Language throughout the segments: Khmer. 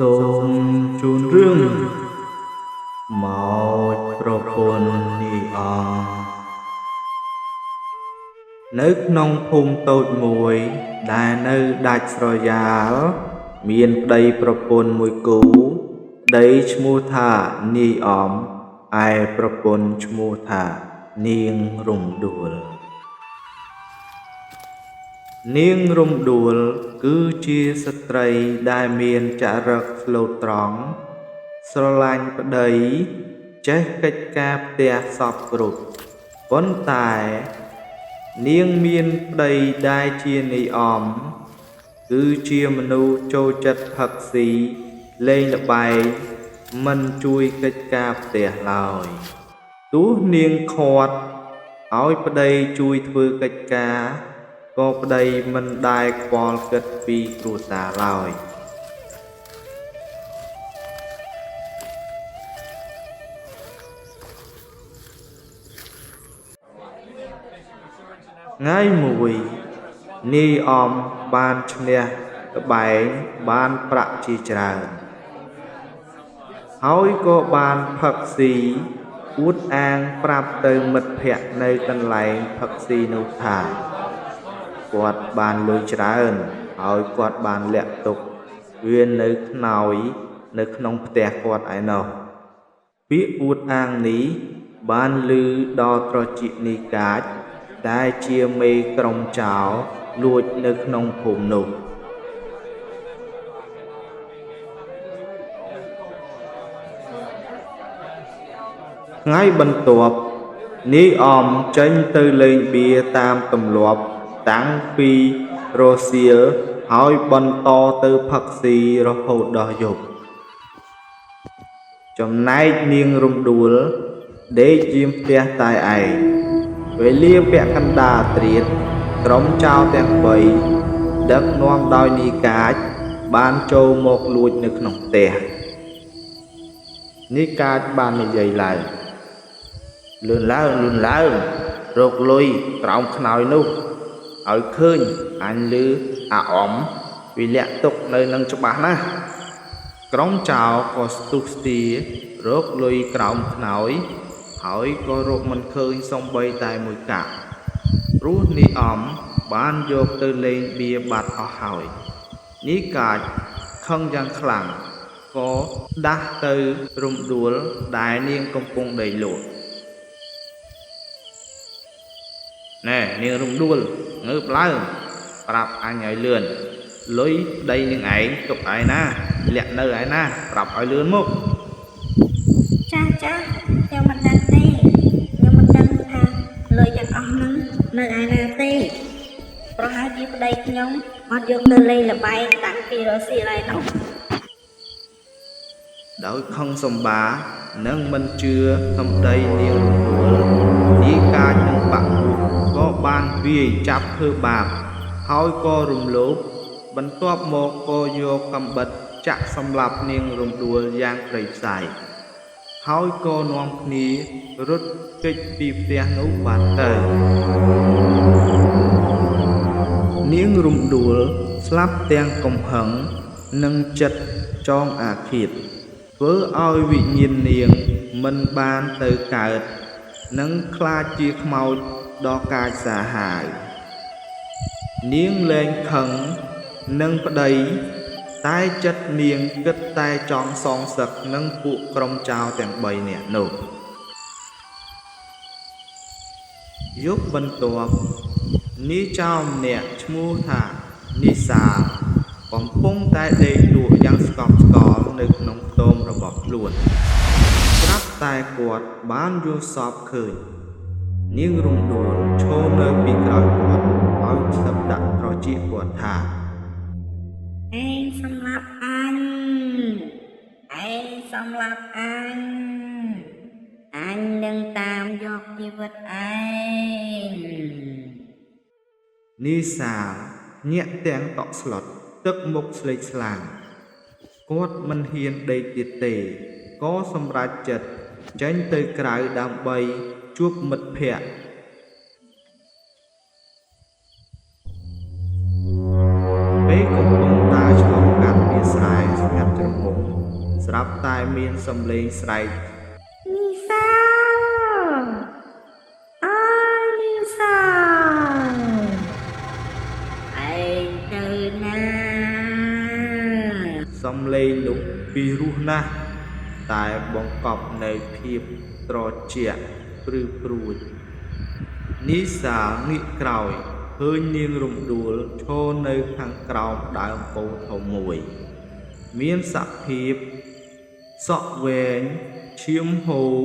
សូមជូនរឿងមកប្រពន្ធនាយអង្គនៅក្នុងភូមិតូចមួយដែលនៅដាច់ស្រយាលមានប្តីប្រពន្ធមួយគូប្តីឈ្មោះថានាយអំឯប្រពន្ធឈ្មោះថានាងរំដួលនាងរំដួលគឺជាស្ត្រីដែលមានចរិតស្លូតត្រង់ស្រឡាញ់ប្តីចេះកិច្ចការផ្ទះសព្វគ្រប់ប៉ុន្តែនាងមានប្តីដែលជានាយអំគឺជាមនុស្សចូលចិត្តផឹកស៊ីលេងល្បែងមិនជួយកិច្ចការផ្ទះឡើយទោះនាងខាត់ឲ្យប្តីជួយធ្វើកិច្ចការក៏ប្តីមិនដែលខ្វល់គិតពីគ្រួសារឡើយថ្ងៃមួយនាយអំបានឈ្នះល្បែងបានប្រាក់ជាច្រើនហើយក៏បានផឹកស៊ីអួតអាងប្រាប់ទៅមិត្តភក្តិនៅកន្លែងផឹកស៊ីនោះថាគាត់បានលុយច្រើនហើយគាត់បានលាក់ទុកវានៅខ្នើយនៅក្នុងផ្ទះគាត់ឯណោះពាក្យអួតអាងនេះបានឮដល់ត្រចៀកនាយកាចដែលជាមេក្រុមចោរលួចនៅក្នុងភូមិនោះថ្ងៃបន្ទាប់នាយអំចេញទៅលេងបៀតាមទម្លាប់តាំងពីរសៀលហើយបន្តទៅផឹកស៊ីរហូតដល់យប់ចំណែកនាងរំដួលដេកយាមផ្ទះតែឯងវេលាពាក់កណ្ដាលត្រៀតក្រុមចោរទាំង3ដឹកនាំដោយនាយកាចបានចូលមកលួចនៅក្នុងផ្ទះនាយកាចបាននិយាយឡើងលឿនឡើងលឿនឡើងរកលុយក្រោមខ្នើយនោះឲ្យឃើញអញលឺអាអមវាលាក់ទុកនៅនឹងច្បាស់ណាស់ក្រុមចោរក៏ស្ទុះស្ទារកលុយក្រោមខ្នើយហើយក៏រកមិនឃើញសូម្បីតែមួយកាក់ព្រោះនាយអំបានយកទៅលេងបៀបាត់អស់ហើយនាយកាចខឹងយ៉ាងខ្លាំងក៏ដាស់ទៅរំដួលដែលនាងកំពុងដេកលក់ណែនាងរំដួលងើបឡើងប្រាប់អញឲ្យលឿនលុយប្តីនាងឯងទុកឯណាលាក់នៅឯណាប្រាប់ឲ្យលឿនមកចាស់ចាស់ខ្ញុំមិនដឹងទេខ្ញុំមិនដឹងថាលុយទាំងអស់ហ្នឹងនៅឯណាទេប្រហែលជាប្តីខ្ញុំអត់យកទៅលេងល្បែងតាំងពីរសៀលឯនោះដោយខឹងសម្បានិងមិនជឿសម្ដីនាងរំដួលនាយកាចនិងបាក់ពួកក៏បានវាយចាប់ធ្វើបាបហើយក៏រំលោភបន្ទាប់មកក៏យកកាំបិតចាក់សម្លាប់នាងរំដួលយ៉ាងព្រៃផ្សៃហើយក៏នាំគ្នារត់គេចពីផ្ទះនោះបាត់ទៅនាងរំដួលស្លាប់ទាំងកំហឹងនិងចិត្តចងអាឃាតធ្វើឲ្យវិញ្ញាណនាងមិនបានទៅកើតនិងខ្លាចជាខ្មោចដ៏កាចសាហាវនាងលែងខឹងនឹងប្តីតែចិត្តនាងគិតតែចង់សងសឹកនឹងពួកក្រុមចោរទាំង3នាក់នោះយប់បន្ទាប់នាយចោរម្នាក់ឈ្មោះថានីសាកំពុងតែដេកលក់យ៉ាងស្កប់ស្កល់នៅក្នុងខ្ទមរបស់ខ្លួនស្រាប់តែគាត់បានយល់សប្តិឃើញនាងរំដួលឈរនៅពីក្រោយគាត់ឲ្យស្ឹបដាក់ត្រចៀកគាត់ថាឯងសម្លាប់អញឯងសម្លាប់អញអញនឹងតាមយកជីវិតឯងនីសាលញាក់ទាំងតក់ស្លុតទឹកមុខស្លេកស្លាំងគាត់មិនហ៊ានដេកទៀតទេក៏សម្រេចចិត្តចេញទៅក្រៅដើម្បីជួបមិត្តភក្តិពេលកំពុងដើរឆ្លងកាត់វាលស្រែស្ងាត់ជ្រងំ ស្រាប់តែមានសំឡេងស្រែក នីសាលអើយនីសាលឯងទៅណា សំឡេងនោះពីរោះណាស់តែបង្កប់នូវភាពត្រជាក់ព្រឺព្រួចនីសាលងាកក្រោយឃើញនាងរំដួលឈរនៅខាងក្រោមដើមពោធិ៍ធំមួយ មានសភាពសក់វែងឈាមហូរ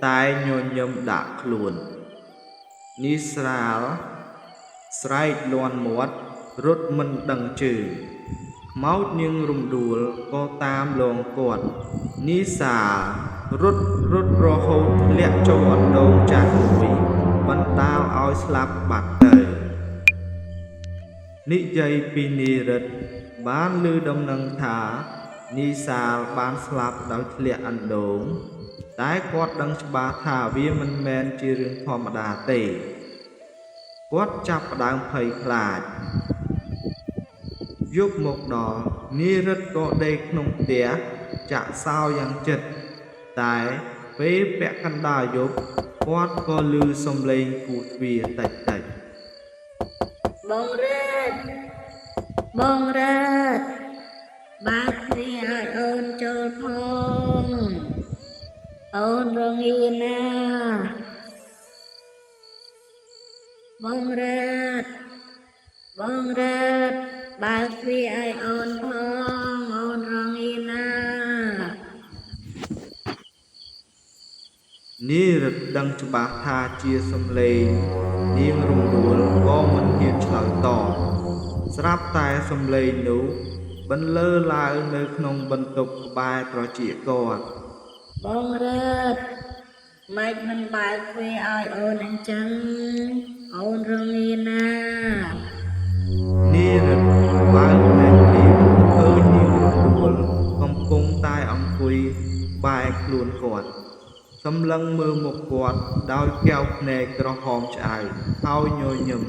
តែញញឹមដាក់ខ្លួននីស្រាលស្រែកលាន់មាត់រត់មិនដឹងជើងខ្មោចនាងរំដួលក៏តាមលងគាត់នីសាលរត់រត់រហូតធ្លាក់ចូលអណ្ដូងចាស់មួយបណ្ដាលឲ្យស្លាប់បាត់ទៅ និយាយពីនីរិទ្ធបានឮដំណឹងថានីសាលបានស្លាប់ដោយធ្លាក់អណ្ដូង តែគាត់ដឹងច្បាស់ថាវាមិនមែនជារឿងធម្មតាទេគាត់ចាប់ផ្ដើមភ័យខ្លាចយប់មកដល់នីរិទ្ធក៏ដេកក្នុងផ្ទះចាក់សោយ៉ាងចិត្តតែពេលពាក់កណ្ដាលយប់គាត់ក៏ឮសំឡេងគោះទ្វារតិចៗ បងរិទ្ធបងរិទ្ធបើកទ្វារឲ្យអូនចូលផងអូនរងាណាស់បងរិទ្ធបងរិទ្ធបើកទ្វារឲ្យអូនផងអូនរងាណាស់ នីរិទ្ធដឹងច្បាស់ថាជាសំឡេងនាងរំដួលក៏មិនហ៊ានឆ្លើយតបស្រាប់តែសំឡេងនោះបន្លឺឡើងនៅក្នុងបន្ទប់ក្បែរត្រចៀកគាត់ បងរិទ្ធម៉េចមិនបើកទ្វារឲ្យអូនអញ្ចឹងអូនរងាណាស់ នីរិទ្ធបើកភ្នែកភ្លាមឃើញនាងរំដួលកំពុងតែអង្គុយក្បែរខ្លួនគាត់សម្លឹងមើលមុខគាត់ដោយកែវភ្នែកក្រហមឆ្អៅហើយញញឹម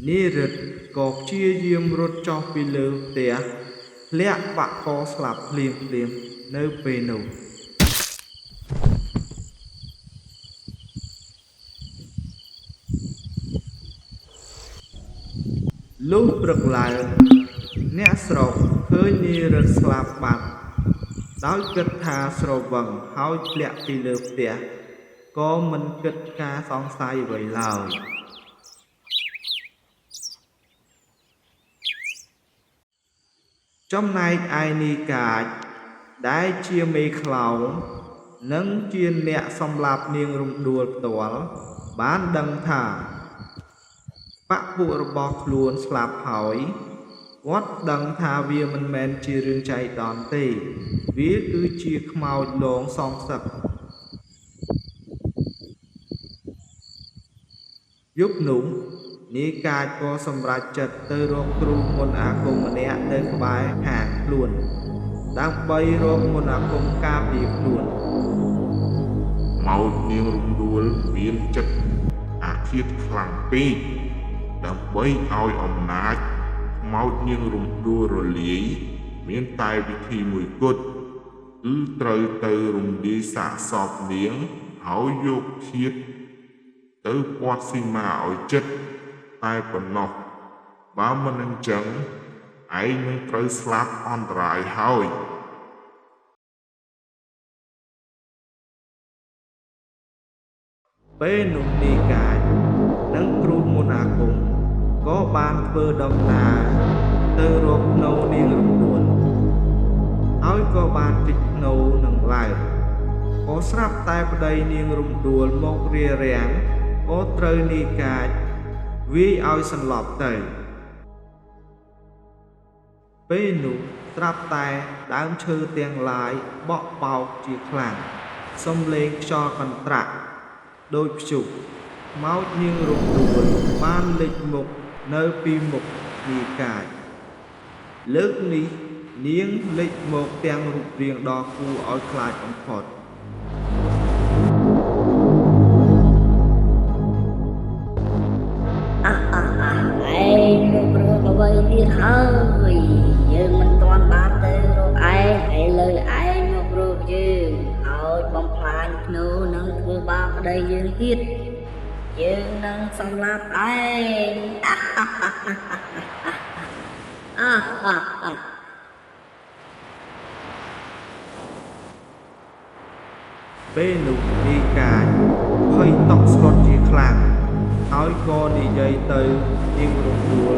នីរិទ្ធក៏ព្យាយាមរត់ចុះពីលើផ្ទះធ្លាក់បាក់កស្លាប់ភ្លាមៗនៅពេលនោះលុះព្រឹកឡើងអ្នកស្រុកឃើញនីរិទ្ធស្លាប់បាត់ដោយគិតថាស្រវឹងហើយធ្លាក់ពីលើផ្ទះក៏មិនគិតការសង្ស័យអ្វីឡើយ ចំណែកឯនីកាចដែលជាមេខ្លោងនិងជាអ្នកសម្លាប់នាងរំដួលផ្ទាល់បានដឹងថាបក្ខពួករបស់ខ្លួនស្លាប់ហើយគាត់ដឹងថាវាមិនមែនជារឿងចៃដន្យទេវាគឺជាខ្មោចលងសងសឹកយប់នោះនីកាចក៏សម្រេចចិត្តទៅរកគ្រូមន្តអាគមម្នាក់នៅក្បែរខាងខ្លួនដើម្បីរកមន្តអាគមការពារខ្លួន មោចនាងរំដួលមានចិត្តអាឃាតខ្លាំងពេកដើម្បីឲ្យអំណាចខ្មោចនាងរំដួលរលាយមានតែវិធីមួយគត់គឺត្រូវទៅរំលាយសាកសពនាងហើយយកធាតុទៅពាត់ស៊ីម៉ាឲ្យចិត្តតែប៉ុណ្ណោះបើមិនអញ្ចឹងឯងនឹងត្រូវស្លាប់អន្តរាយហើយ ពេលនោះនីកាចនិងគ្រូមន្តអាគមក៏បានធ្វើដំណើរទៅរកភ្នូនាងរំដួលហើយក៏បានជីកភ្នូនឹងឡើងក៏ស្រាប់តែប្តីនាងរំដួលមករារាំងក៏ត្រូវនីកាចវាយឲ្យសន្លប់ទៅពេលនោះស្រាប់តែដើមឈើទាំងឡាយបក់បោកជាខ្លាំងសំឡេងខ្យល់កន្ត្រាក់ដូចព្យុះខ្មោចនាងរំដួលបានលេចមុខនៅពីមុខនីកាចលើកនេះនាងលេចមកទាំងរូបរាងដ៏គួរឲ្យខ្លាចបំផុត អះអះអះឯងមករកអ្វីទៀតហើយ ធ្នូនឹងធ្វើបាបប្តីយើងទៀតយើងនឹងសម្លាប់ឯងអាអាអា ពេលនោះនាយកាចភ័យតក់ស្លុតជាខ្លាំង ហើយក៏និយាយទៅនាងរំដួល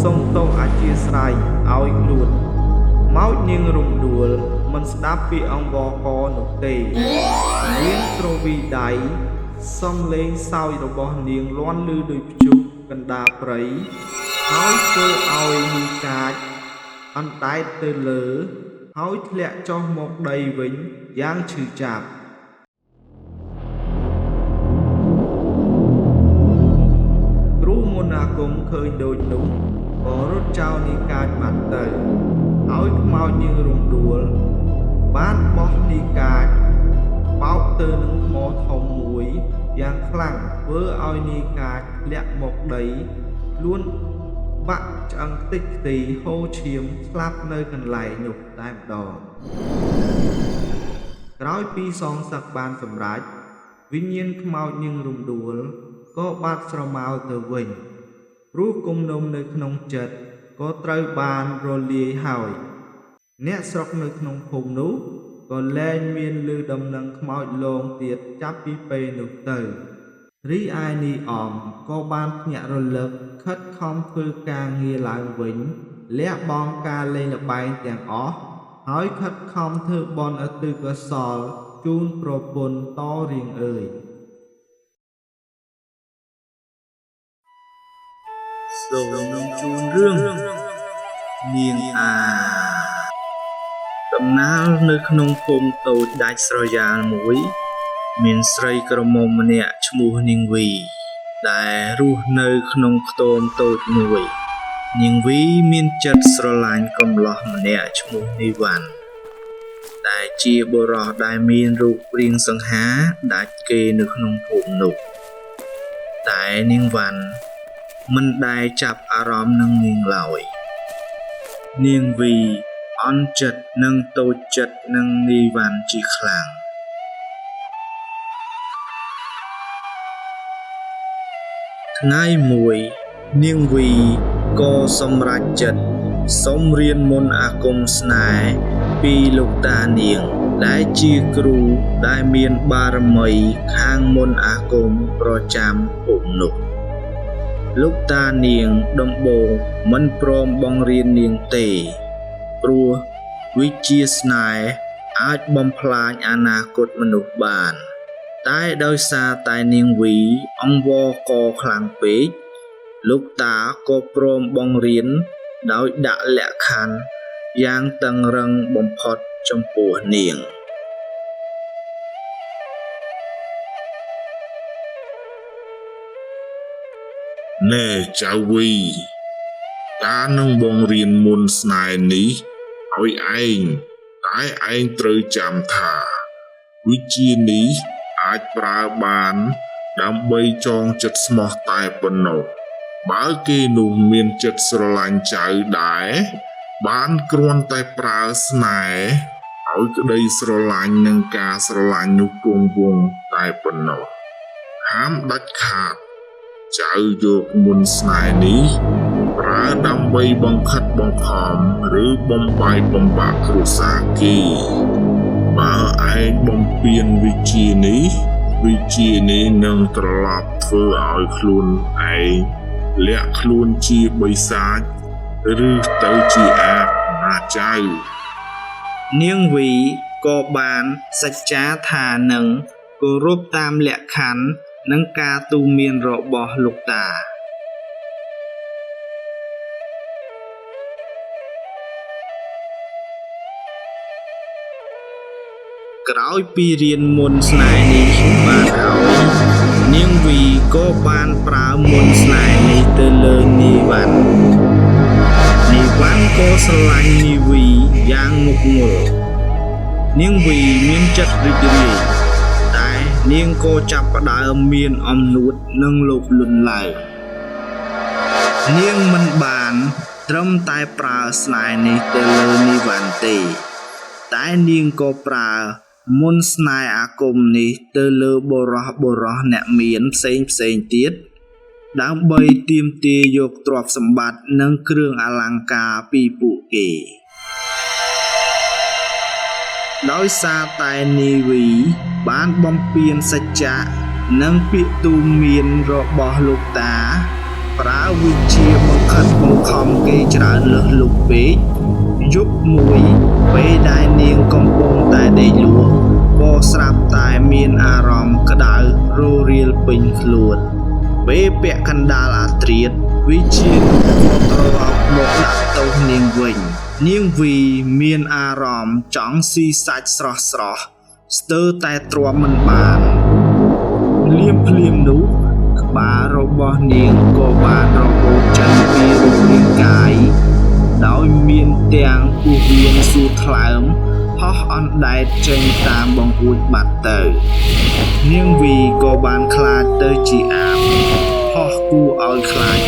សុំទោសអធ្យាស្រ័យឲ្យខ្លួន ម៉ោចនាងរំដួលមិនស្ដាប់ពីអង្វរកនោះទេ នាងគ្រវីដៃសំលេងសោយរបស់នាងលាន់ឮដូចព្យុះកណ្ដាលព្រៃ ហើយធ្វើឲ្យនាយកាចអណ្ដែតទៅលើ ហើយធ្លាក់ចុះមកដីវិញយ៉ាងឈឺចាប់ គ្រូមន្តអាគមឃើញដូចនោះក៏រត់ចោលនាយកាចបាត់ទៅ ហើយខ្មោចនាងរំដួលបានបោះនាយកាចបោកទៅនឹងថ្មធំមួយយ៉ាងខ្លាំង ធ្វើឲ្យនាយកាចធ្លាក់មកដី ខ្លួនបាក់ឆ្អឹងខ្ទេចខ្ទីហូរឈាមស្លាប់នៅកន្លែងនោះតែម្ដង ក្រោយពីសងសឹកបានសម្រេច វិញ្ញាណខ្មោចនាងរំដួលក៏បាត់ស្រមោលទៅវិញ ព្រោះគំនុំនៅក្នុងចិត្តក៏ត្រូវបានរលាយហើយ អ្នកស្រុកនៅក្នុងភូមិនោះក៏លែងមានឮដំណឹងខ្មោចលងទៀតចាប់ពីពេលនោះទៅ រីឯនាយអំក៏បានភ្ញាក់រលឹកខិតខំធ្វើការងារឡើងវិញ លះបង់ការលេងល្បែងទាំងអស់ ហើយខិតខំធ្វើបុណ្យឧទ្ទិសកុសលជូនប្រពន្ធតរៀងអើយ សូមជូនរឿងនាងអា ដំណាលនៅក្នុងភូមិតូចដាច់ស្រយាលមួយ មានស្រីក្រមុំម្នាក់ឈ្មោះនាងវី ដែលរស់នៅក្នុងខ្ទមតូចមួយ នាងវីមានចិត្តស្រឡាញ់កំលោះម្នាក់ឈ្មោះនីវ៉ាន់ ដែលជាបុរសដែលមានរូបរាងសង្ហាដាច់គេនៅក្នុងភូមិនោះ តែនាងវ៉ាន់មិនដែលចាប់អារម្មណ៍នឹងនាងឡើយ នាងវីអន់ចិត្តនិងតូចចិត្តនឹងនីវ៉ាន់ជាខ្លាំង ថ្ងៃមួយនាងវីក៏សម្រេចចិត្តសុំរៀនមន្តអាគមស្នេហ៍ពីលោកតានាង ដែលជាគ្រូដែលមានបារមីខាងមន្តអាគមប្រចាំភូមិនោះ លោកតានាងដំបូងមិនព្រមបង្រៀននាងទេ ព្រោះវិជ្ជាស្នេហ៍អាចបំផ្លាញអនាគតមនុស្សបាន តែដោយសារតែនាងវីអង្វរកខ្លាំងពេក លោកតាក៏ព្រមបង្រៀនដោយដាក់លក្ខខណ្ឌយ៉ាងតឹងរឹងបំផុតចំពោះនាង ណែចៅវី តានឹងបង្រៀនមន្តស្នេហ៍នេះឲ្យឯង តែឯងត្រូវចាំថា វិជ្ជានេះអាចប្រើបានដើម្បីចងចិត្តស្មោះតែប៉ុណ្ណោះ បើគេនោះមានចិត្តស្រឡាញ់ចៅដែរ បានគ្រាន់តែប្រើស្នេហ៍ឲ្យក្តីស្រឡាញ់និងការស្រឡាញ់នោះគង់វង្សតែប៉ុណ្ណោះ ហាមដាច់ខាតចៅយកមន្តស្នេហ៍នេះប្រើដើម្បីបង្ខិតបង្ខំឬបំបាយបំបាក់គ្រួសារគេ បើឯងបំពានវិជ្ជានេះ វិជ្ជានេះនឹងត្រឡប់ធ្វើឲ្យខ្លួនឯងលាក់ខ្លួនជាបិសាចឬទៅជាអាបណាចៅ នាងវីក៏បានសច្ចាថានឹងគោរពតាមលក្ខខណ្ឌនិងការទូន្មានរបស់លោកតា ក្រោយពីរៀនមន្តស្នេហ៍នេះបានហើយ នាងវីក៏បានប្រើមន្តស្នេហ៍នេះទៅលើនាយវ៉ាន់ នាយវ៉ាន់ក៏ស្រឡាញ់នាងវីយ៉ាងមុតមល់ នាងវីមានចិត្តរីករាយ តែនាងក៏ចាប់ផ្ដើមមានអំនួតនិងលោភលន់ឡើង នាងមិនបានត្រឹមតែប្រើស្នេហ៍នេះទៅលើនាយវ៉ាន់ទេ តែនាងក៏ប្រើ មន្តស្នេហ៍អាគមនេះទៅលើបុរសៗអ្នកមានផ្សេងៗទៀត ដើម្បីទាមទារយកទ្រព្យសម្បត្តិនិងគ្រឿងអលង្ការពីពួកគេ ដោយសារតែនាយវីបានបំពានសច្ចៈនិងពាក្យទូន្មានរបស់លោកតា ប្រើវិជ្ជាបង្ខិតបង្ខំគេច្រើនលើសលប់ពេកយប់មួយពេលដែលនាងកំពុងតែដេកលក់ក៏ស្រាប់តែមានអារម្មណ៍ក្តៅររាលពេញខ្លួន ពេលពាក់កណ្ដាលអាធ្រាត្រវិជ្ជានោះក៏ត្រឡប់មកដាក់ទោសនាងវិញ នាងវីមានអារម្មណ៍ចង់ស៊ីសាច់ស្រស់ៗស្ទើរតែទ្រាំមិនបានភ្លាមៗនោះក្បាលរបស់នាងក៏បានរបូតចេញពីរូបរាងកាយដោយមានទាំងពោះវៀនសួតថ្លើមហោះអណ្ដែតចេញតាមបង្អួចបាត់ទៅ នាងវីក៏បានក្លាយទៅជាអាបហោះគួរឲ្យខ្លាច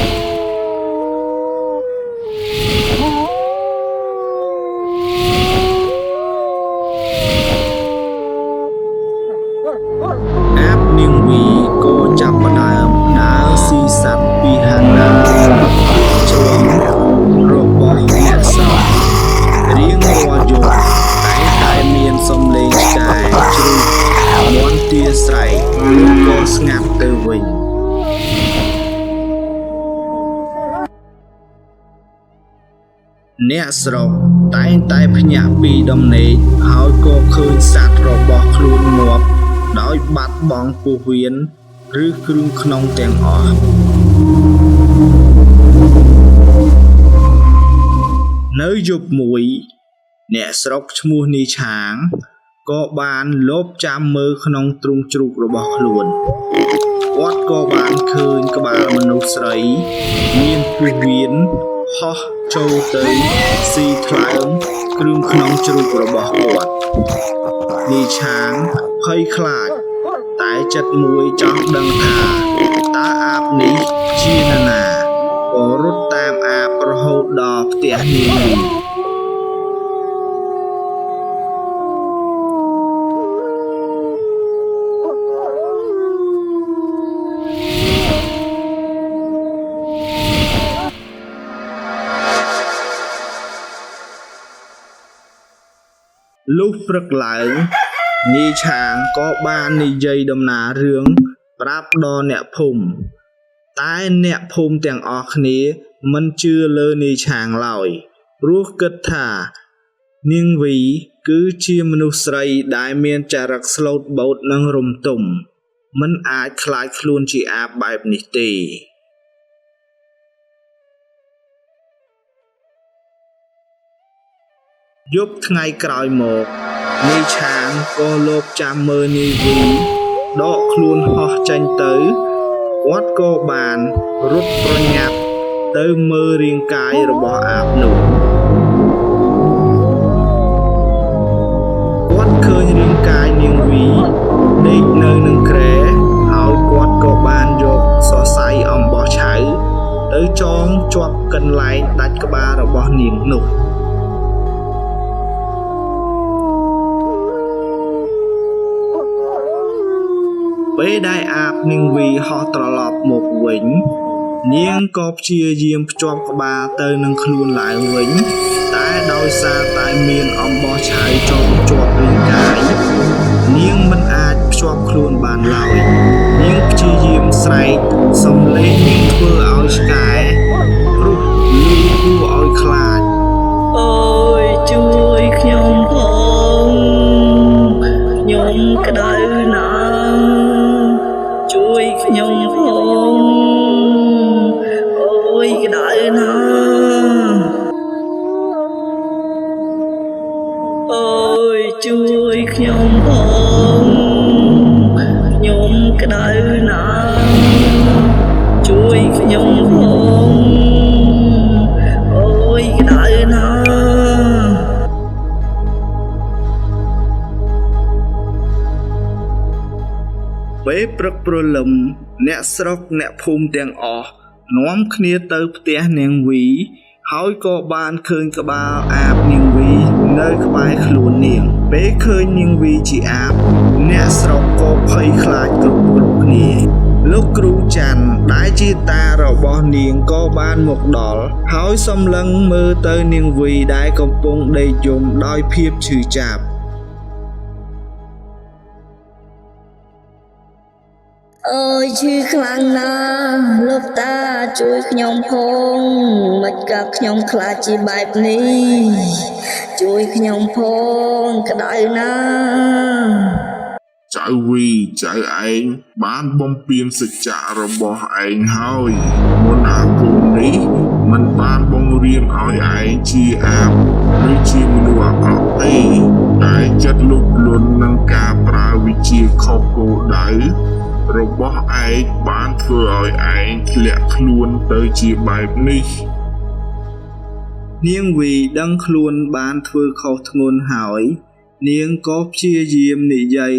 អាបនាងវីក៏ចាប់ផ្ដើមដើរស៊ីសត្វពីហណៈជ្រុងរបស់អ្នកស្រុករៀងរាល់យប់តែងតែមានសំឡេងឆ្កែជ្រូកមាន់ទាស្រែករួចក៏ស្ងាត់ទៅវិញ អ្នកស្រុកតែងតែភ្ញាក់ពីដំណេកហើយក៏ឃើញសត្វរបស់ខ្លួនងាប់ដោយបាត់បង់ពោះវៀនឬគ្រឿងក្នុងទាំងអស់ នៅយប់មួយ អ្នកស្រុកឈ្មោះនីឆាងក៏បានលបចាំមើលក្នុងទ្រុងជ្រូករបស់ខ្លួនគាត់ក៏បានឃើញក្បាលមនុស្សស្រីមានពោះវៀនហោះចូលទៅស៊ីថ្លើមគ្រឿងក្នុងជ្រូករបស់គាត់នីឆាងភ័យខ្លាចតែចិត្តមួយចង់ដឹងថាតើអាបនេះជានរណាក៏រត់តាមអាបរហូតដល់ផ្ទះនាងវី លុះព្រឹកឡើងនាយឆាងក៏បាននិយាយដំណើររឿងប្រាប់ដល់អ្នកភូមិតែអ្នកភូមិទាំងអស់គ្នាមិនជឿលើនាយឆាងឡើយព្រោះគិតថានាងវីគឺជាមនុស្សស្រីដែលមានចរិតស្លូតបូតនិងរមទមមិនអាចក្លាយខ្លួនជាអាបបែបនេះទេយប់ថ្ងៃក្រោយមកនាយឆាងក៏លបចាំមើលនាយវីដកខ្លួនហោះចេញទៅគាត់ក៏បានរត់ប្រញាប់ទៅមើលរាងកាយរបស់អាបនោះគាត់ឃើញរាងកាយនាងវីដេកនៅនឹងគ្រែហើយគាត់ក៏បានយកសរសៃអំបោះឆៅទៅចងជាប់កន្លែងដាច់ក្បាលរបស់នាងនោះពេលដែលអាបនាងវីហោះត្រឡប់មកវិញនាងក៏ព្យាយាមភ្ជាប់ក្បាលទៅនឹងខ្លួនឡើងវិញតែដោយសារតែមានអំបោះឆៅចងជាប់រាងកាយនាងមិនអាចភ្ជាប់ខ្លួនបានឡើយនាងព្យាយាមស្រែកសំឡេងនាងធ្វើឲ្យឆ្កែព្រោះឮគួរឲ្យខ្លាច អូយជួយខ្ញុំផងខ្ញុំក្តៅណាស់ជួយខ្ញុំផងអូយក្តៅណាស់អូយជួយខ្ញុំផងខ្ញុំក្តៅណាស់ជួយខ្ញុំផងអូយក្តៅណាស់ ពេលព្រឹកព្រលឹមអ្នកស្រុកអ្នកភូមិទាំងអស់នាំគ្នាទៅផ្ទះនាងវីហើយក៏បានឃើញក្បាលអាបនាងវីនៅក្បែរខ្លួននាង ពេលឃើញនាងវីជាអាបអ្នកស្រុកក៏ភ័យខ្លាចគ្រប់ៗគ្នា លោកគ្រូច័ន្ទដែលជាតារបស់នាងក៏បានមកដល់ ហើយសម្លឹងមើលទៅនាងវីដែលកំពុងដេកយំដោយភាពឈឺចាប់ អើយឈឺខ្លាំងណាស់លោកតាជួយខ្ញុំផងមិនក៏ខ្ញុំខ្លាចជាបែបនេះជួយខ្ញុំផងក្តៅណាស់ ចៅវីចៅឯងបានបំពានសច្ចៈរបស់ឯងហើយមុនអាគមនេះមិនបានបង្រៀនឲ្យឯងជាអាបឬជាមនុស្សអាក្រក់ទេតែចិត្តលោភលន់នឹងការប្រើវិជាខុសគោលដៅរបស់ឯងបានធ្វើឲ្យឯងធ្លាក់ខ្លួនទៅជាបែបនេះ នាងវីដឹងខ្លួនបានធ្វើខុសធ្ងន់ហើយ នាងក៏ព្យាយាមនិយាយ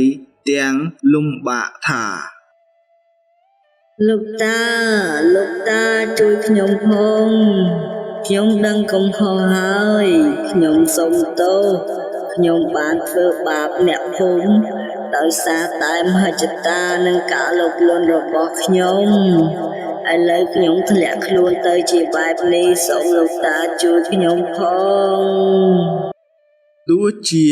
ទាំងលំបាកថា លោកតាលោកតាជួយខ្ញុំផងខ្ញុំដឹងកំហុសហើយខ្ញុំសូមទោសខ្ញុំបានធ្វើបាបអ្នកភូមិដោយសារតែមហិច្ឆតានិងការលោភលន់របស់ខ្ញុំឥឡូវខ្ញុំធ្លាក់ខ្លួនទៅជាបែបនេះសូមលោកតាជួយខ្ញុំផង ទោះជា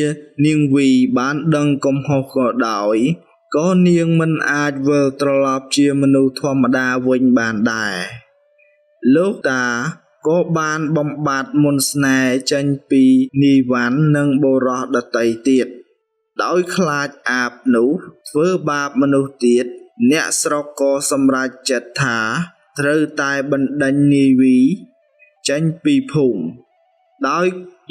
នាងវីបានដឹងកំហុសក៏ដោយ ក៏នាងមិនអាចវិលត្រឡប់ជាមនុស្សធម្មតាវិញបានដែរ លោកតាក៏បានបំបត្តិមន្តស្នេហ៍ចេញពីនាយវ៉ាន់និងបុរសដទៃទៀត ដោយខ្លាចអាបនោះធ្វើបាបមនុស្សទៀត អ្នកស្រុកក៏សម្រេចចិត្តថាត្រូវតែបណ្ដេញនាយវីចេញពីភូមិ ដោយ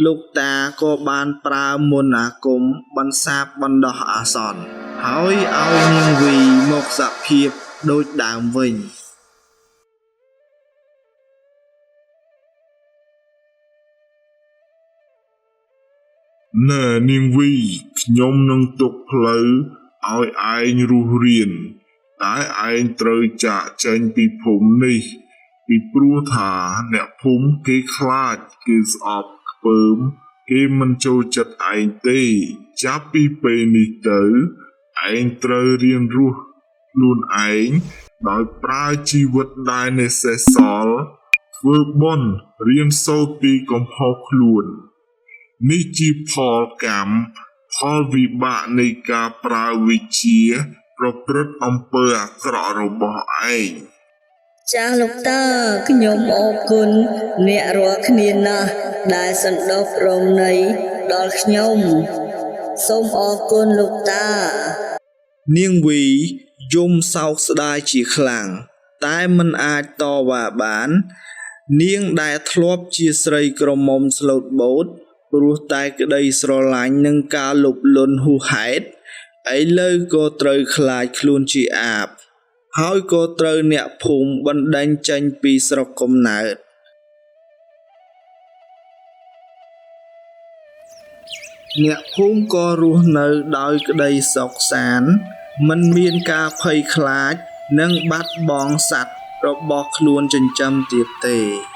លោកតាក៏បានប្រើមន្តអាគមបន្សាបបណ្ដោះអាសន្ន ហើយឲ្យនាងវីមកសភាពដូចដើមវិញ ណែនាងវីខ្ញុំនឹងទុកផ្លូវឲ្យឯងរស់រានតែឯងត្រូវចាកចេញពីភូមិនេះ ពីព្រោះថាអ្នកភូមិគេខ្លាចគេស្អប់ខ្ពើមគេមិនចូលចិត្តឯងទេ ចាប់ពីពេលនេះទៅឯងត្រូវរៀនរស់ខ្លួនឯងដោយប្រើជីវិតដែលនៅសេសសល់ធ្វើបុណ្យរៀនសូត្រពីកំហុសខ្លួន នេះជាផលកម្មផលវិបាកនៃការប្រើវិជ្ជាប្រព្រឹត្តអំពើអាក្រក់របស់ឯង ចាស់លោកតាខ្ញុំអរគុណអ្នករាល់គ្នាណាស់ដែលសន្តោសប្រណីដល់ខ្ញុំសូមអរគុណលោកតា នាងវីយំសោកស្ដាយជាខ្លាំងតែមិនអាចតវ៉ាបាន នាងដែលធ្លាប់ជាស្រីក្រមុំស្លូតបូតព្រោះតែក្តីស្រឡាញ់និងការលោភលន់ហួសហេតុឥឡូវក៏ត្រូវក្លាយខ្លួនជាអាប ហើយក៏ត្រូវអ្នកភូមិបណ្ដេញចេញពីស្រុកកំណើត អ្នកភូមិក៏រស់នៅដោយក្តីសុខសាន្តមិនមានការភ័យខ្លាចនិងបាត់បង់សត្វរបស់ខ្លួនចិញ្ចឹមទៀតទេ។